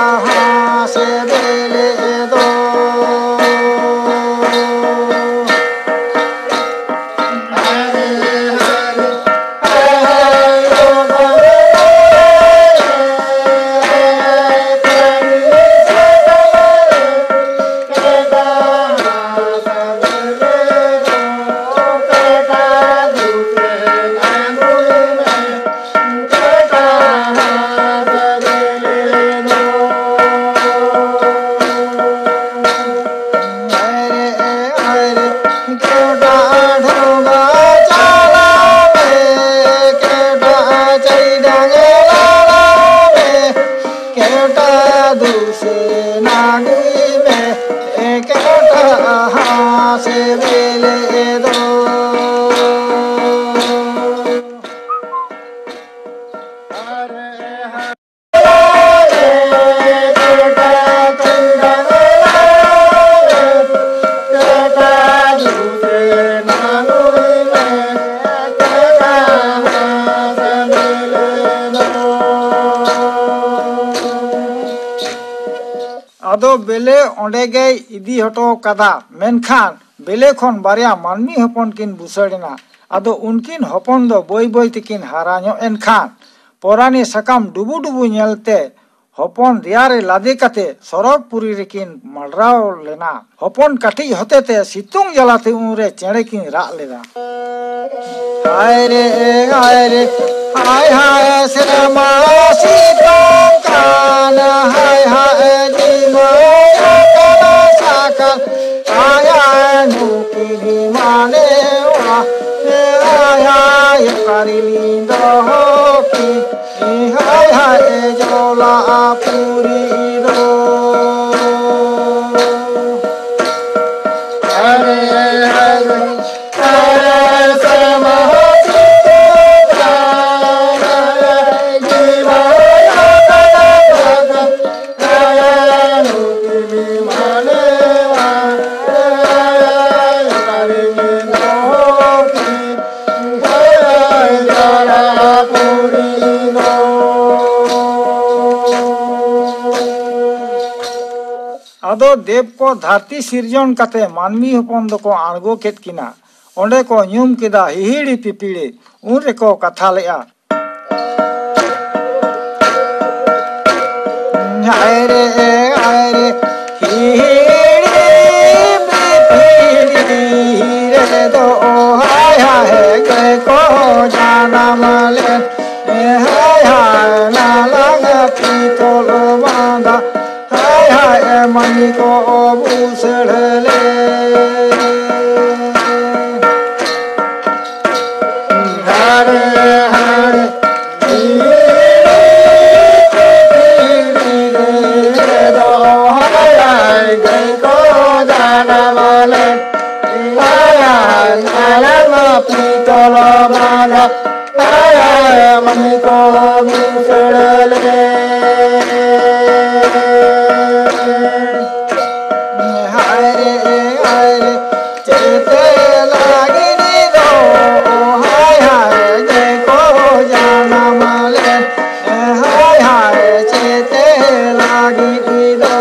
ᱦᱟᱸᱥ ᱵᱮᱞᱮ ᱵᱮᱞᱮ ᱚᱸᱰᱮ ᱜᱮᱭ ᱤᱫᱤ ᱦᱚᱴᱚ ᱠᱟᱫᱟ᱾ ᱢᱮᱱᱠᱷᱟᱱ ᱵᱮᱞᱮ ᱠᱷᱚᱱ ᱵᱟᱨᱭᱟ ᱢᱟᱹᱱᱢᱤ ᱦᱚᱯᱚᱱ ᱠᱤᱱ ᱵᱩᱥᱟᱹᱲ ᱮᱱᱟ᱾ ᱟᱫᱚ ᱩᱱᱠᱤᱱ ᱦᱚᱯᱚᱱ ᱫᱚ ᱵᱟᱹᱭ ᱵᱟᱹᱭ ᱛᱮᱠᱤᱱ ᱦᱟᱨᱟ ᱧᱚᱜ ᱮᱱ ᱠᱷᱟᱱ, ᱯᱚᱨᱟᱱᱤ ᱥᱟᱠᱟᱢ ᱰᱩᱵᱩ ᱰᱩᱵᱩ ᱧᱮᱞᱛᱮ ᱦᱚᱯᱚᱱ ᱫᱮᱭᱟ ᱨᱮ ᱞᱟᱫᱮ ᱠᱟᱛᱮ ᱥᱚᱨᱚᱜᱽᱯᱩᱨᱤ ᱨᱮᱠᱤᱱ ᱢᱟᱰᱨᱟᱣ ᱞᱮᱱᱟ᱾ ᱦᱚᱯᱚᱱ ᱠᱟᱹᱴᱤᱡ ᱦᱚᱛᱮᱛᱮ ᱥᱤᱛᱩᱝ ᱡᱟᱞᱟᱛᱮ ᱩᱱᱨᱮ ᱪᱮᱬᱮ ᱠᱤᱱ ᱨᱟᱜ ᱞᱮᱫᱟ᱾ ᱦᱟᱭ ᱨᱮ, ᱦᱟᱭ ᱨᱮ, ᱦᱟᱭ ᱦᱟᱭ ᱥᱮᱨᱢᱟ ᱥᱤᱛᱩᱝ ᱠᱟᱱᱟ, ᱦᱟᱭ ᱦᱟᱭ ᱡᱤᱢᱟᱹᱭ ᱟᱠᱟᱱᱟ ᱥᱟᱠᱟᱢ, ᱦᱟᱭ ᱦᱟᱭ ᱱᱩᱠᱤᱱ ᱢᱟᱱᱮᱣᱟ, ᱦᱟᱭ ᱦᱟᱭ ᱚᱠᱟᱨᱮᱞᱤᱧ ᱫᱚᱦᱚ ᱠᱤᱱ, ᱦᱟᱭ ᱦᱟᱭ ᱡᱚᱞᱟ ᱯᱩᱨᱤ ᱫᱚ᱾ ᱦᱟᱭ ᱨᱮ, ᱦᱟᱭ ᱨᱮ, ᱦᱟᱭ ᱨᱮ, ᱥᱮᱨᱢᱟ ᱦᱚᱸ ᱥᱤᱛᱩᱝ ᱠᱟᱱᱟ, ᱡᱤᱣᱤ ᱦᱚᱸ ᱠᱟᱱᱟ ᱵᱟᱜᱟᱱ, ᱦᱟᱭ ᱦᱟᱭ ᱱᱩᱠᱤᱱ ᱢᱟᱱᱮᱣᱟ, ᱦᱟᱭ ᱦᱟᱭ ᱚᱠᱟᱨᱮ ᱫᱚᱦᱚ ᱠᱤᱱ, ᱦᱟᱭ ᱦᱟᱭ ᱡᱟᱞᱟ ᱯᱩᱨᱤ ᱫᱚ᱾ ᱟᱫᱚ ᱫᱮᱵ ᱠᱚ ᱫᱷᱟᱹᱨᱛᱤ ᱥᱤᱨᱡᱚᱱ ᱠᱟᱛᱮ ᱢᱟᱹᱱᱢᱤ ᱦᱚᱯᱚᱱ ᱫᱚᱠᱚ ᱟᱬᱜᱚ ᱠᱮᱫ ᱠᱤᱱᱟ᱾ ᱚᱸᱰᱮ ᱠᱚ ᱧᱩᱢ ᱠᱮᱫᱟ ᱦᱤᱦᱤᱲᱤ ᱯᱤᱯᱤᱲᱤ᱾ ᱩᱱ ᱨᱮᱠᱚ ᱠᱟᱛᱷᱟ ᱞᱮᱫᱼᱟ᱾ ᱦᱟᱭ ᱨᱮ, ᱦᱟᱭ ᱨᱮ, ᱦᱤᱦᱤᱲᱤ ᱯᱤᱯᱤᱲᱤ ᱨᱮᱫᱚ ᱦᱟᱭ ᱦᱟᱭ ᱜᱮ ᱠᱚ ᱡᱟᱱᱟᱢ ᱞᱮᱱ᱾ ᱦᱟᱭ ᱦᱟᱭ ᱱᱟᱞᱟᱝ ᱯᱤᱛᱚᱞ ᱵᱟᱸᱫᱟ, ᱦᱟᱭ ᱦᱟᱭ ᱢᱟᱹᱱᱢᱤ ᱠᱚ ᱵᱩᱥᱟᱹᱲ ᱞᱮ᱾ ᱦᱟᱲᱮ ᱦᱟᱲᱮ ᱫᱚ ᱦᱟᱭ ᱦᱟᱭ ᱜᱟᱹᱭ ᱠᱚ ᱡᱟᱱᱟᱢ ᱞᱮ᱾ ᱦᱟᱭ ᱦᱟᱭ ᱱᱟᱞᱟᱝ ᱯᱤᱛᱚᱞ ᱵᱟᱸᱫᱟ, ᱦᱟᱭ ᱦᱟᱭ ᱢᱟᱹᱱᱢᱤ ᱠᱚ ᱵᱩᱥᱟᱹᱲ ᱞᱮ᱾ ᱦᱟᱭ ᱨᱮ, ᱦᱟᱭ ᱨᱮ, ᱪᱮᱛᱮ ᱞᱟᱹᱜᱤᱫ ᱫᱚ, ᱦᱟᱭ ᱦᱟᱭ ᱜᱟᱹᱭ ᱠᱚ ᱡᱟᱱᱟᱢ ᱞᱮ᱾ ᱦᱟᱭ ᱦᱟᱭ ᱪᱮᱛᱮ ᱞᱟᱹᱜᱤᱫ ᱫᱚ,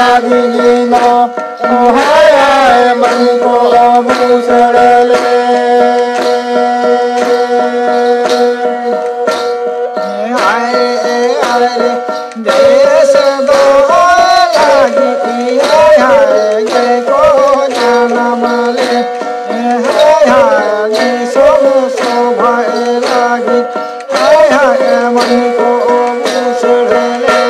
ᱟᱹᱫᱤᱱᱤ ᱱᱚ ᱦᱟᱭ ᱦᱟᱭ ᱢᱟᱹᱱᱢᱤ ᱠᱚ ᱵᱩᱥᱟᱹᱲ ᱞᱮ᱾ ᱦᱟᱭ ᱦᱟᱭ ᱫᱮᱥ ᱫᱚᱦᱚ ᱞᱟᱹᱜᱤᱫ ᱦᱟᱭ ᱦᱟᱭ ᱜᱮᱠᱚ ᱡᱟᱱᱟᱢ ᱞᱮ᱾ ᱦᱟᱭ ᱦᱟᱭ ᱫᱤᱥᱚᱢ ᱥᱚᱵᱷᱟᱭ ᱞᱟᱹᱜᱤᱫ ᱦᱟᱭ ᱦᱟᱭ ᱢᱟᱹᱱᱢᱤ ᱠᱚ ᱵᱩᱥᱟᱹᱲ ᱞᱮ᱾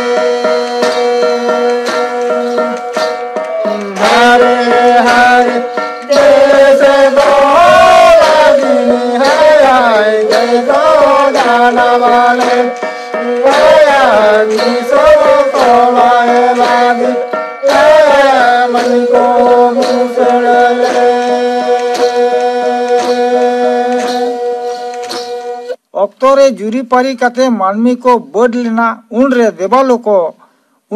ᱦᱟᱨᱮ ᱦᱟᱨᱮ ᱫᱮᱥ ᱫᱚᱦᱚ ᱞᱟᱹᱜᱤᱫ ᱦᱟᱭ ᱦᱟᱭ ᱜᱮᱠᱚ ᱡᱟᱱᱟᱢ ᱞᱮ᱾ ᱦᱟᱭ ᱦᱟᱭ ᱫᱤᱥᱚᱢ ᱥᱚᱵᱷᱟᱭ ᱞᱟᱹᱜᱤᱫ ᱦᱟᱭ ᱦᱟᱭ ᱢᱟᱹᱱᱢᱤ ᱠᱚ ᱵᱩᱥᱟᱹᱲ ᱞᱮ᱾ ᱚᱠᱛᱚ ᱨᱮ ᱡᱩᱨᱤᱯᱟᱹᱨᱤ ᱠᱟᱛᱮ ᱢᱟᱹᱱᱢᱤ ᱠᱚ ᱵᱟᱹᱰ ᱞᱮᱱᱟ, ᱩᱱᱨᱮ ᱫᱮᱵᱟᱞᱳᱠᱚ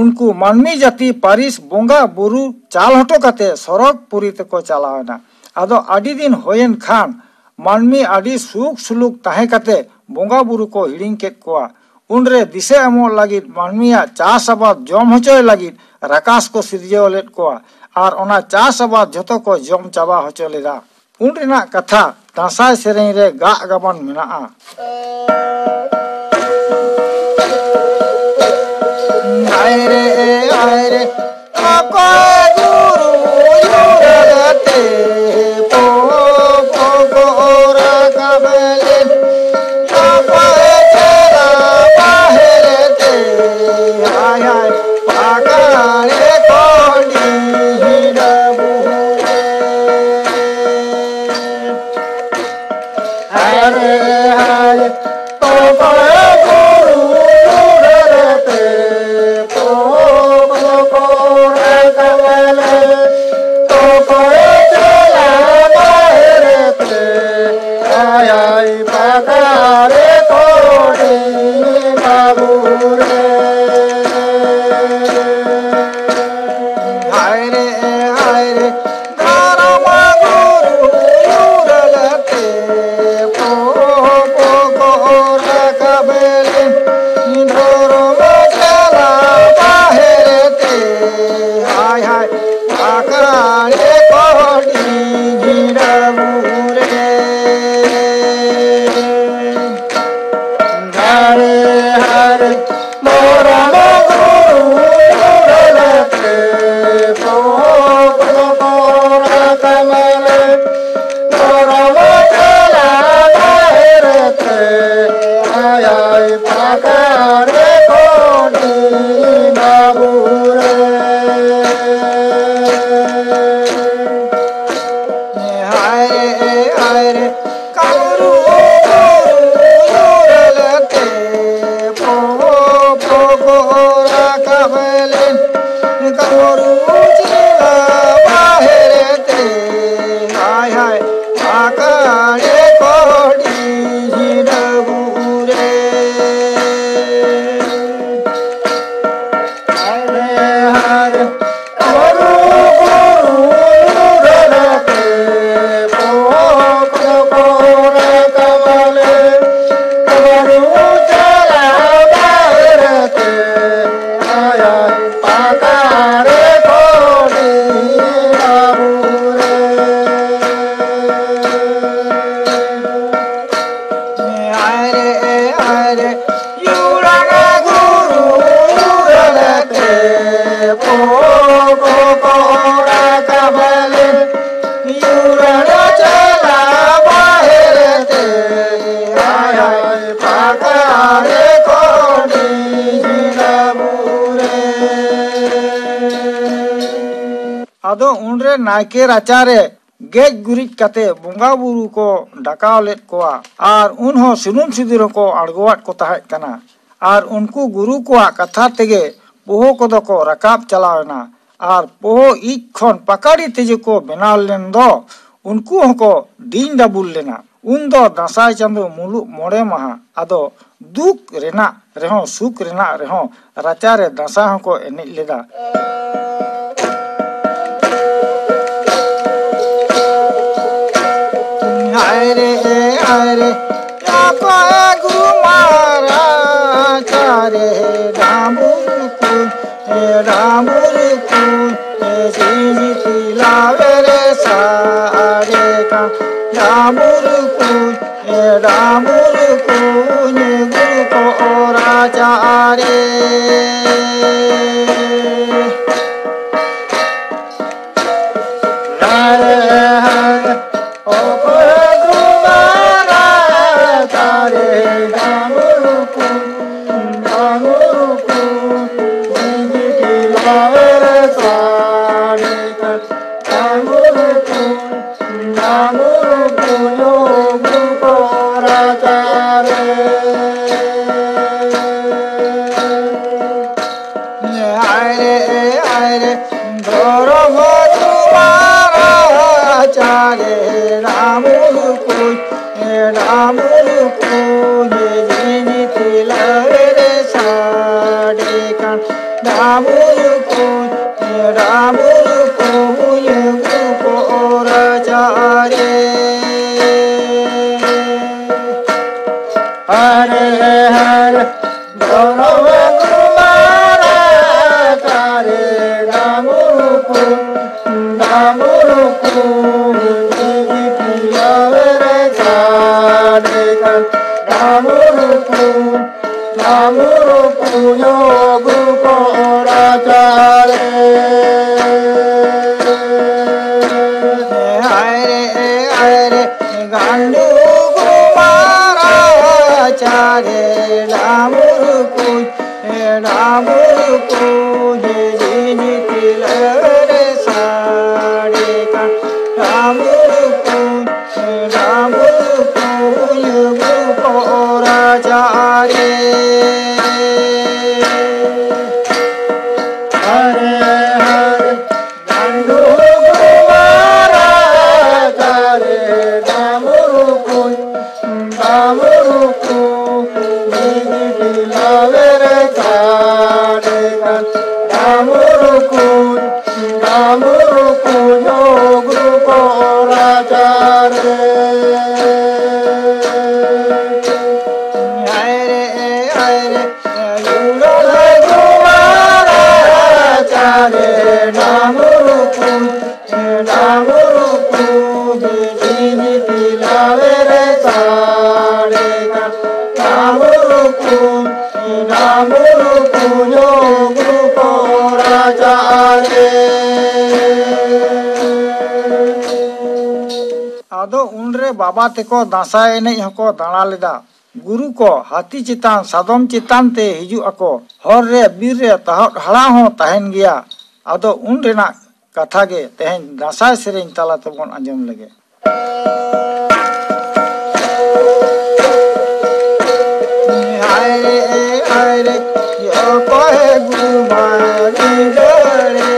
ᱩᱱᱠᱩ ᱢᱟᱹᱱᱢᱤ ᱡᱟᱹᱛᱤ ᱯᱟᱹᱨᱤᱥ ᱵᱚᱸᱜᱟ ᱵᱩᱨᱩ ᱪᱟᱞ ᱦᱚᱴᱚ ᱠᱟᱛᱮ ᱥᱚᱨᱚᱜᱽ ᱯᱩᱨᱤ ᱛᱮᱠᱚ ᱪᱟᱞᱟᱣ ᱮᱱᱟ᱾ ᱟᱫᱚ ᱟᱹᱰᱤ ᱫᱤᱱ ᱦᱩᱭᱮᱱ ᱠᱷᱟᱱ ᱢᱟᱹᱱᱢᱤ ᱟᱹᱰᱤ ᱥᱩᱠ ᱥᱩᱞᱩᱠ ᱛᱟᱦᱮᱸ ᱠᱟᱛᱮ ᱵᱚᱸᱜᱟ ᱵᱩᱨᱩ ᱠᱚ ᱦᱤᱲᱤᱧ ᱠᱮᱫ ᱠᱚᱣᱟ᱾ ᱩᱱᱨᱮ ᱫᱤᱥᱟᱹ ᱮᱢᱚᱜ ᱞᱟᱹᱜᱤᱫ ᱢᱟᱹᱱᱢᱤᱭᱟᱜ ᱪᱟᱥ ᱟᱵᱟᱫ ᱡᱚᱢ ᱦᱚᱪᱚᱭ ᱞᱟᱹᱜᱤᱫ ᱨᱟᱠᱟᱥ ᱠᱚ ᱥᱤᱨᱡᱟᱹᱣ ᱞᱮᱫ ᱠᱚᱣᱟ ᱟᱨ ᱚᱱᱟ ᱪᱟᱥ ᱟᱵᱟᱫ ᱡᱷᱚᱛᱚ ᱠᱚ ᱡᱚᱢ ᱪᱟᱵᱟ ᱦᱚᱪᱚ ᱞᱮᱫᱟ᱾ ᱩᱱ ᱨᱮᱱᱟᱜ ᱠᱟᱛᱷᱟ ᱫᱟᱸᱥᱟᱭ ᱥᱮᱨᱮᱧ ᱨᱮ ᱜᱟᱜ ᱜᱟᱵᱟᱱ ᱢᱮᱱᱟᱜᱼᱟ᱾ ᱟᱭ ᱨᱮ, ᱟᱭ ᱨᱮ, ᱚᱠᱚᱭ ᱜᱩᱨᱩ ᱧᱩᱨ ᱠᱟᱛᱮ ᱯᱚ, ᱯᱚ, ᱯᱚ ᱨᱟᱠᱟᱵ ᱞᱮᱱ? ᱚᱠᱚᱭ ᱪᱮᱞᱟ ᱵᱟᱦᱮᱨ ᱛᱮ? ᱦᱟᱭ, ᱦᱟᱭ, ᱯᱟᱠᱟᱲᱮ ᱠᱚᱸᱰᱤ ᱰᱟᱹᱵᱩ ᱨᱮ᱾ ᱦᱟᱭ ᱨᱮ, ᱦᱟᱭ ᱨᱮ, ᱛᱚᱯᱟᱲ ᱵᱩᱨᱩ ᱨᱮ ᱯᱮ ᱯᱚᱠᱚ ᱠᱚ ᱨᱟᱠᱟᱵ ᱵᱩᱨᱩ ᱪᱮᱞᱟ ᱵᱟᱦᱮᱨ ᱛᱮ, ᱦᱟᱭ ᱦᱟᱭ, ᱟᱠᱟᱲᱮ ᱠᱚᱰᱤ ᱡᱷᱤᱱᱟᱹ ᱵᱩᱨᱩ ᱨᱮ᱾ ᱦᱟᱭ ᱦᱟᱭ, ᱵᱩᱨᱩ ᱵᱩᱨᱩ ᱨᱮ ᱛᱮ, ᱯᱚᱠ ᱯᱚᱠ ᱨᱟᱠᱟᱵ ᱞᱮ, ᱵᱩᱨᱩ ᱪᱮᱞᱟ ᱵᱟᱦᱮᱨ ᱛᱮ, ᱦᱟᱭ ᱦᱟᱭ, ᱯᱟᱠᱟᱲᱮ ᱠᱚᱰᱤ ᱵᱟᱵᱩ ᱨᱮ᱾ ᱟᱨᱮ, ᱟᱨᱮ, ᱭᱩᱲᱟᱱᱟ ᱜᱩᱨᱩ ᱨᱟᱞᱟᱛᱮ, ᱯᱚ, ᱯᱚ, ᱯᱚ, ᱨᱟᱠᱟᱵᱟᱞᱮ, ᱭᱩᱲᱟᱱᱟ ᱪᱟᱞᱟ ᱵᱟᱦᱮᱨ ᱛᱮ, ᱟᱭ, ᱟᱭ, ᱯᱟᱠᱟᱲᱮ ᱠᱚᱰᱤ ᱡᱷᱤᱱᱟᱹ ᱵᱩᱨᱩ ᱨᱮ᱾ ᱟᱫᱚ ᱩᱱᱨᱮ ᱱᱟᱭᱠᱮ ᱨᱟᱪᱟᱨᱮ ᱜᱮᱡ ᱜᱩᱨᱤᱡ ᱠᱟᱛᱮ ᱵᱚᱸᱜᱟ ᱵᱩᱨᱩ ᱠᱚ ᱰᱟᱠᱟᱣ ᱞᱮᱫ ᱠᱚᱣᱟ ᱟᱨ ᱩᱱᱦᱚᱸ ᱥᱩᱱᱩᱢ ᱥᱤᱸᱫᱩᱨ ᱦᱚᱸᱠᱚ ᱟᱬᱜᱚᱣᱟᱫ ᱠᱚ ᱛᱟᱦᱮᱸᱫ ᱠᱟᱱᱟ᱾ ᱟᱨ ᱩᱱᱠᱩ ᱜᱩᱨᱩ ᱠᱚᱣᱟᱜ ᱠᱟᱛᱷᱟ ᱛᱮᱜᱮ ᱯᱳᱦᱳ ᱠᱚᱫᱚ ᱠᱚ ᱨᱟᱠᱟᱵ ᱪᱟᱞᱟᱣ ᱮᱱᱟ᱾ ᱟᱨ ᱯᱳᱦᱳ ᱤᱡ ᱠᱷᱚᱱ ᱯᱟᱠᱟᱲᱤ ᱛᱮᱡᱮ ᱠᱚ ᱵᱮᱱᱟᱣ ᱞᱮᱱ ᱫᱚ, ᱩᱱᱠᱩ ᱦᱚᱸᱠᱚ ᱰᱤᱧ ᱰᱟᱵᱩᱞ ᱞᱮᱱᱟ᱾ ᱩᱱᱫᱚ ᱫᱟᱸᱥᱟᱭ ᱪᱟᱸᱫᱚ ᱢᱩᱞᱩᱜ ᱢᱚᱬᱮ ᱢᱟᱦᱟ, ᱟᱫᱚ ᱫᱩᱠ ᱨᱮᱱᱟᱜ ᱨᱮᱦᱚᱸ ᱥᱩᱠ ᱨᱮᱱᱟᱜ ᱨᱮᱦᱚᱸ ᱨᱟᱪᱟᱨᱮ ᱫᱟᱸᱥᱟᱭ ᱦᱚᱸᱠᱚ ᱮᱱᱮᱡ ᱞᱮᱫᱟ᱾ ᱦᱟᱭ ᱨᱮ, ᱦᱟᱭ ᱨᱮ, ᱚᱠᱚᱭ ᱜᱩᱨᱩ ᱢᱟᱨᱟ ᱪᱟᱨᱮ ᱰᱟᱸᱵᱩᱨ ᱠᱩᱧ, ᱮ ᱰᱟᱸᱵᱩᱨ ᱠᱩᱧ, ᱮ ᱡᱤᱸᱡᱤ ᱛᱤᱞᱟᱣᱮ ᱨᱮ ᱥᱟᱰᱮ ᱠᱟᱱ ᱰᱟᱸᱵᱩᱨ ᱠᱩᱧ, ᱮ ᱰᱟᱸᱵᱩᱨ ᱠᱩᱧ ᱜᱩᱨᱩ ᱠᱚ ᱨᱟᱪᱟᱨᱮ᱾ ᱫᱷᱚᱨᱚᱢ ᱫᱩᱣᱟᱨᱟ ᱪᱟᱨᱮ ᱰᱟᱢᱩᱨ ᱠᱩᱧ, ᱰᱟᱢᱩᱨ ᱠᱩᱧ ᱡᱤᱱᱤ ᱛᱤᱞᱟᱹ ᱨᱮ ᱥᱟᱰᱮ ᱠᱟᱱ᱾ ᱰᱟᱢᱩᱨ ᱠᱩᱧ, ᱰᱟᱢᱩᱨ ᱠᱩᱧ ᱜᱩᱯᱚᱨᱟ ᱪᱟᱨᱮ᱾ ᱦᱟᱨᱮ ᱦᱟᱨᱮ ᱫᱷᱚᱨᱚᱢ ᱠᱩᱢᱟᱨᱟ ᱪᱟᱨᱮ ᱰᱟᱢᱩᱨ ᱠᱩᱧ, ᱰᱟᱢᱩᱨ ᱠᱩᱧ ᱡᱤᱵᱤ ᱯᱤᱭᱟᱣᱮᱨᱮ ᱪᱟᱰᱮ ᱠᱟᱱ᱾ ᱰᱟᱢᱩᱨ ᱠᱩᱧ, ᱰᱟᱢᱩᱨ ᱠᱩᱧ ᱜᱩᱯᱚᱨᱟ ᱪᱟᱨᱮ᱾ ᱦᱟᱭ ᱨᱮ, ᱦᱟᱭ ᱨᱮ, ᱜᱟᱱᱰᱩ ᱜᱩᱢᱟᱨᱟ ᱪᱟᱨᱮ ᱰᱟᱢᱩᱨ ᱠᱩᱧ, ᱰᱟᱢᱩᱨ ᱠᱩᱧ ᱡᱤᱱᱤ ᱛᱤᱞᱟᱹ ᱨᱮ ᱥᱟᱰᱮ ᱠᱟᱱ᱾ ᱰᱟᱢᱩᱨ ᱠᱩᱧ, ᱰᱟᱢᱩᱨ ᱠᱩᱧ ᱜᱩᱯᱚᱨᱟ ᱪᱟᱨᱮ᱾ ᱦᱟᱨᱮ ᱦᱟᱨᱮ ᱰᱟᱢᱩᱨ ᱠᱩᱢᱟᱨᱟ ᱪᱟᱨᱮ ᱰᱟᱢᱩᱨ ᱠᱩᱧ, ᱰᱟᱢᱩᱨ ᱠᱩᱧ ᱡᱤᱵᱤ ᱯᱤᱭᱟᱣᱮᱨᱮ ᱪᱟᱰᱮ ᱠᱟᱱ᱾ ᱰᱟᱢᱩᱨ ᱠᱩᱧ, ᱰᱟᱢᱩᱨ ᱠᱩᱧ ᱜᱩᱯᱚᱨᱟ ᱪᱟᱨᱮ᱾ ᱦᱟᱭ ᱨᱮ, ᱦᱟᱭ ᱨᱮ, ᱰᱟᱢᱩᱨ ᱠᱩᱧ, ᱰᱟᱢᱩᱨ ᱠᱩᱧ ᱡᱤᱱᱤ ᱛᱤᱞᱟᱹ ᱨᱮ ᱥᱟᱰᱮ ᱠᱟᱱ᱾ ᱰᱟᱢᱩᱨ ᱠᱩᱧ, ᱰᱟᱢᱩᱨ ᱠᱩᱧ ᱜᱩᱯᱚᱨᱟ ᱪᱟᱨᱮ᱾ ᱟᱫᱚ ᱩᱱᱨᱮ ᱵᱟᱵᱟ ᱛᱮᱠᱚ ᱫᱟᱸᱥᱟᱭ ᱮᱱᱮᱡ ᱦᱚᱸᱠᱚ ᱫᱟᱬᱟ ᱞᱮᱫᱟ᱾ ᱜᱩᱨᱩ ᱠᱚ ᱦᱟᱹᱛᱤ ᱪᱮᱛᱟᱱ, ᱥᱟᱫᱚᱢ ᱪᱮᱛᱟᱱ ᱛᱮ ᱦᱤᱡᱩᱜ ᱟᱠᱚ᱾ ᱦᱚᱨ ᱨᱮ, ᱵᱤᱨ ᱨᱮ ᱛᱟᱦᱚᱴ ᱦᱟᱲᱟᱜ ᱦᱚᱸ ᱛᱟᱦᱮᱱ ᱜᱮᱭᱟ᱾ ᱟᱫᱚ ᱩᱱ ᱨᱮᱱᱟᱜ ᱠᱟᱛᱷᱟ ᱜᱮ ᱛᱮᱦᱮᱧ ᱫᱟᱸᱥᱟᱭ ᱥᱮᱨᱮᱧ ᱛᱟᱞᱟ ᱛᱮᱵᱚᱱ ᱟᱸᱡᱚᱢ ᱞᱮᱜᱮ᱾ ᱦᱟᱭ ᱨᱮ, ᱦᱟᱭ ᱨᱮ, ᱚᱠᱚᱭ ᱜᱩᱢᱟᱹᱞᱤ ᱫᱟᱲᱮ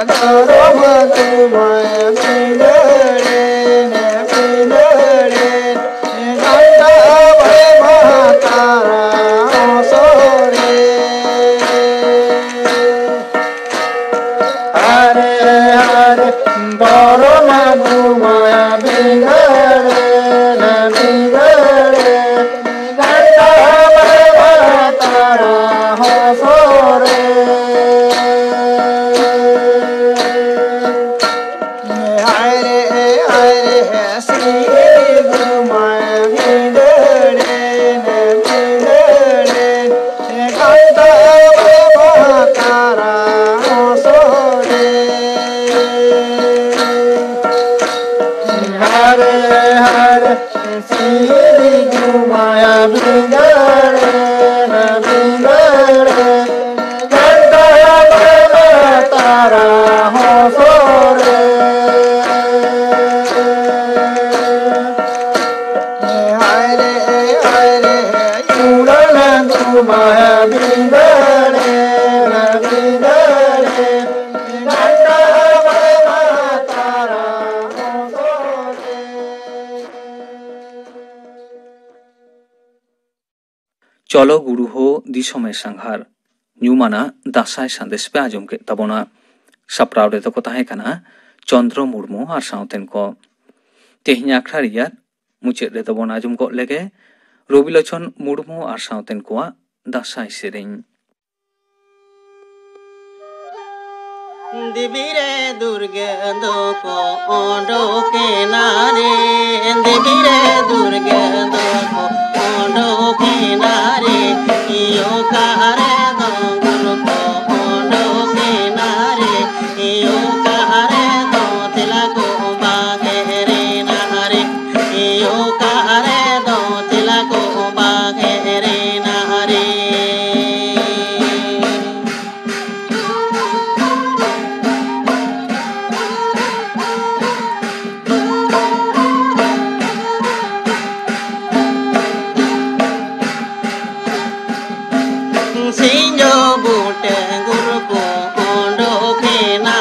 ᱫᱷᱚᱨᱚᱢ ᱫᱩᱢᱟᱹᱭ ᱵᱤᱸᱫᱟᱹᱲᱮᱱ, ᱵᱤᱸᱫᱟᱹᱲᱮᱱ, ᱜᱟᱱᱰᱟ ᱵᱟᱭ ᱢᱟᱛᱟᱨᱟ ᱦᱚᱥᱚᱨᱮ᱾ ᱦᱟᱨᱮ ᱦᱟᱨᱮ ᱫᱷᱚᱨᱚᱢ ᱫᱩᱢᱟᱹᱭ ᱵᱤᱸᱫᱟᱹᱲᱮᱱ, ᱵᱤᱸᱫᱟᱹᱲᱮᱱ, ᱜᱟᱱᱰᱟ ᱵᱟᱭ ᱢᱟᱛᱟᱨᱟ ᱦᱚᱥᱚᱨᱮ᱾ ᱦᱟᱭ ᱨᱮ, ᱦᱟᱭ ᱨᱮ, ᱥᱤᱫᱩ ᱢᱟᱭ ᱵᱷᱤᱸᱫᱟᱹᱲᱮᱱ, ᱵᱷᱤᱸᱫᱟᱹᱲᱮᱱ, ᱜᱟᱱᱰᱟ ᱵᱟᱵᱟ ᱛᱟᱨᱟ ᱦᱚᱥᱚᱨᱮ᱾ ᱦᱟᱭ ᱨᱮ, ᱦᱟᱭ ᱨᱮ, ᱥᱤᱫᱩ ᱢᱟᱭ ᱵᱷᱤᱸᱫᱟᱹᱲᱮᱱ, ᱵᱷᱤᱸᱫᱟᱹᱲᱮᱱ, ᱜᱟᱱᱰᱟ ᱵᱟᱵᱟ ᱛᱟᱨᱟ ᱦᱚᱥᱚᱨᱮ᱾ ᱦᱟᱭ ᱨᱮ, ᱦᱟᱭ ᱨᱮ, ᱩᱰᱟᱹᱱ ᱫᱩᱢᱟᱹ ᱵᱤᱸᱫᱟᱹᱲᱮᱱ, ᱵᱤᱸᱫᱟᱹᱲᱮᱱ, ᱜᱟᱱᱰᱟ ᱵᱟᱵᱟ ᱛᱟᱨᱟ ᱦᱚᱥᱚᱨᱮ᱾ ᱪᱚᱞᱚ ᱜᱩᱨᱩ ᱦᱳ ᱫᱤᱥᱚᱢᱮ ᱥᱟᱸᱜᱷᱟᱨ ᱧᱩᱢᱟᱱᱟᱜ ᱫᱟᱸᱥᱟᱭ ᱥᱟᱸᱫᱮᱥ ᱯᱮ ᱟᱸᱡᱚᱢ ᱠᱮᱫ ᱛᱟᱵᱚᱱᱟ᱾ ᱥᱟᱯᱲᱟᱣ ᱨᱮᱫᱚ ᱠᱚ ᱛᱟᱦᱮᱸ ᱠᱟᱱᱟ ᱪᱚᱱᱫᱨᱚ ᱢᱩᱨᱢᱩ ᱟᱨ ᱥᱟᱶᱛᱮᱱ ᱠᱚ᱾ ᱛᱮᱦᱮᱧ ᱟᱠᱷᱲᱟ ᱨᱮᱭᱟᱜ ᱢᱩᱪᱟᱹᱫ ᱨᱮᱫᱚ ᱵᱚᱱ ᱟᱸᱡᱚᱢ ᱜᱚᱫ ᱞᱮᱜᱮ ᱨᱚᱵᱤᱞᱳᱪᱚᱱ ᱢᱩᱨᱢᱩ ᱟᱨ ᱥᱟᱶᱛᱮᱱ ᱠᱚᱣᱟᱜ ᱫᱟᱸᱥᱟᱭ ᱥᱮᱨᱮᱧ᱾ ᱫᱮᱵᱤ ᱨᱮ ᱫᱩᱨᱜᱟᱹ ᱫᱚᱠᱚ ᱚᱰᱚᱠᱮᱱᱟ ᱨᱮ, ᱫᱮᱵᱤ ᱨᱮ ᱫᱩᱨᱜᱟᱹ ᱫᱚᱠᱚ ᱚᱰᱚᱠᱮᱱᱟ ᱨᱮ, ᱤᱭᱚ ᱠᱟᱨᱮ ᱫᱚ ᱜᱩᱨᱩ ᱠᱚ ᱚᱰᱚᱠᱮᱱᱟ ᱨᱮ, ᱤᱭᱚ ᱠᱟᱨᱮ ᱫᱚ ᱛᱮᱞᱟ ᱠᱚ ᱵᱟᱜᱮᱨᱮᱱᱟ ᱨᱮ, ᱤᱭᱚ ᱠᱟᱨᱮ ᱫᱚ ᱛᱮᱞᱟ ᱠᱚ ᱵᱟᱜᱮᱨᱮᱱᱟ ᱨᱮ᱾ ᱥᱤᱧᱡᱚ ᱵᱩᱴᱟᱹ ᱜᱩᱨᱩ ᱠᱚ ᱚᱰᱚᱠᱮᱱᱟ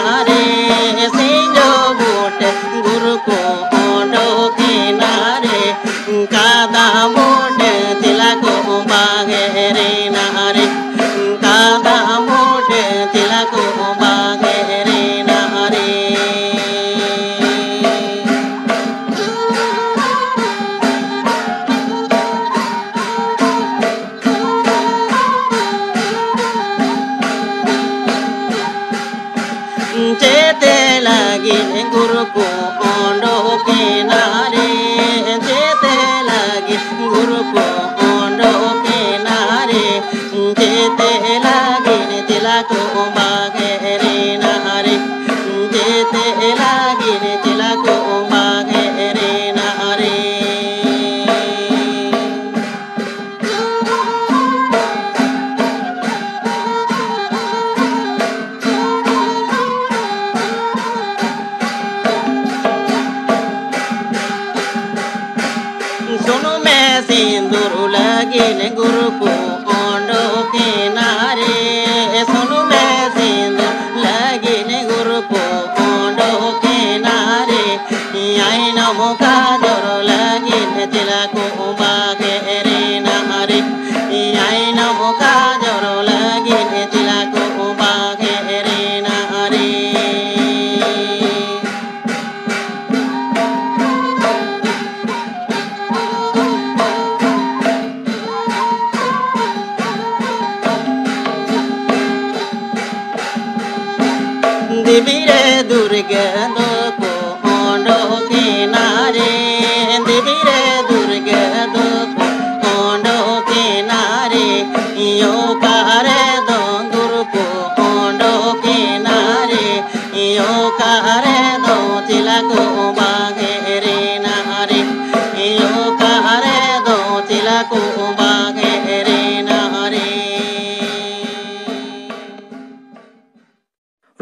ᱪᱮᱛᱮ ᱞᱟᱹᱜᱤᱫ ᱜᱩᱨᱩ ᱠᱚ ᱚᱰᱚᱠᱮᱱᱟ ᱨᱮ, ᱪᱮᱛᱮ ᱞᱟᱹᱜᱤᱫ ᱜᱩᱨᱩ ᱠᱚ ᱚᱰᱚᱠᱮᱱᱟ ᱨᱮ, ᱪᱮᱛᱮ ᱞᱟᱹᱜᱤᱫ ᱪᱮᱞᱟ ᱠᱚ ᱵᱟᱜᱮᱨᱮᱱᱟ ᱨᱮ, ᱪᱮᱛᱮ ᱞᱟᱹᱜᱤᱫ ᱪᱮᱞᱟ ᱠᱚ ᱵᱟᱜᱮᱨᱮᱱᱟ ᱨᱮ᱾ ᱥᱩᱱᱩᱢᱮ ᱥᱤᱸᱫᱩᱨ ᱞᱟᱹᱜᱤᱫ ᱜᱩᱨᱩ ᱠᱚ ᱚᱰᱚᱠᱮᱱᱟ ᱨᱮ, ᱥᱩᱱᱩᱢᱮ ᱥᱤᱸᱫᱩᱨ ᱞᱟᱹᱜᱤᱫ ᱜᱩᱨᱩ ᱠᱚ ᱚᱰᱚᱠᱮᱱᱟ ᱨᱮ, ᱟᱭᱱᱚᱢ ᱠᱟᱡᱚᱞ ᱞᱟᱹᱜᱤᱫ ᱪᱮᱞᱟ ᱠᱚ ᱵᱟᱜᱮᱨᱮᱱᱟ ᱨᱮ, ᱟᱭᱱᱚᱢ ᱠᱟᱡᱚᱞ ᱞᱟᱹᱜᱤᱫ ᱪᱮᱞᱟ ᱠᱚ ᱵᱟᱜᱮᱨᱮᱱᱟ ᱨᱮ᱾ ᱫᱮᱵᱤ ᱨᱮ ᱫᱩᱨᱜᱟᱹ ᱫᱚᱠᱚ ᱚᱰᱚᱠᱮᱱᱟ ᱨᱮ, ᱫᱮᱵᱤ ᱨᱮ ᱫᱩᱨᱜᱟᱹ ᱫᱚᱠᱚ ᱚᱰᱚᱠᱮᱱᱟ ᱨᱮ, ᱤᱭᱚ ᱚᱠᱟᱨᱮ ᱫᱚ ᱜᱩᱨᱩ ᱠᱚ ᱚᱰᱚᱠᱮᱱᱟ ᱨᱮ, ᱤᱭᱚ ᱚᱠᱟᱨᱮ ᱫᱚ ᱪᱮᱞᱟ ᱠᱚ ᱵᱟᱜᱮᱨᱮᱱᱟ ᱨᱮ, ᱤᱭᱚ ᱚᱠᱟᱨᱮ ᱫᱚ ᱪᱮᱞᱟ ᱠᱚ ᱵᱟᱜᱮᱨᱮᱱᱟ ᱨᱮ᱾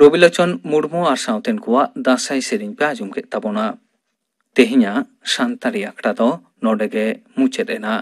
ᱨᱚᱵᱤᱞᱳᱪᱚᱱ ᱢᱩᱨᱢᱩ ᱟᱨ ᱥᱟᱶᱛᱮᱱ ᱠᱚᱣᱟᱜ ᱫᱟᱸᱥᱟᱭ ᱥᱮᱨᱮᱧ ᱯᱮ ᱟᱸᱡᱚᱢ ᱠᱮᱫ ᱛᱟᱵᱚᱱᱟ᱾ ᱛᱮᱦᱮᱧᱟᱜ ᱥᱟᱱᱛᱟᱲᱤ ᱟᱠᱷᱲᱟ ᱫᱚ ᱱᱚᱰᱮ ᱜᱮ ᱢᱩᱪᱟᱹᱫ ᱮᱱᱟ᱾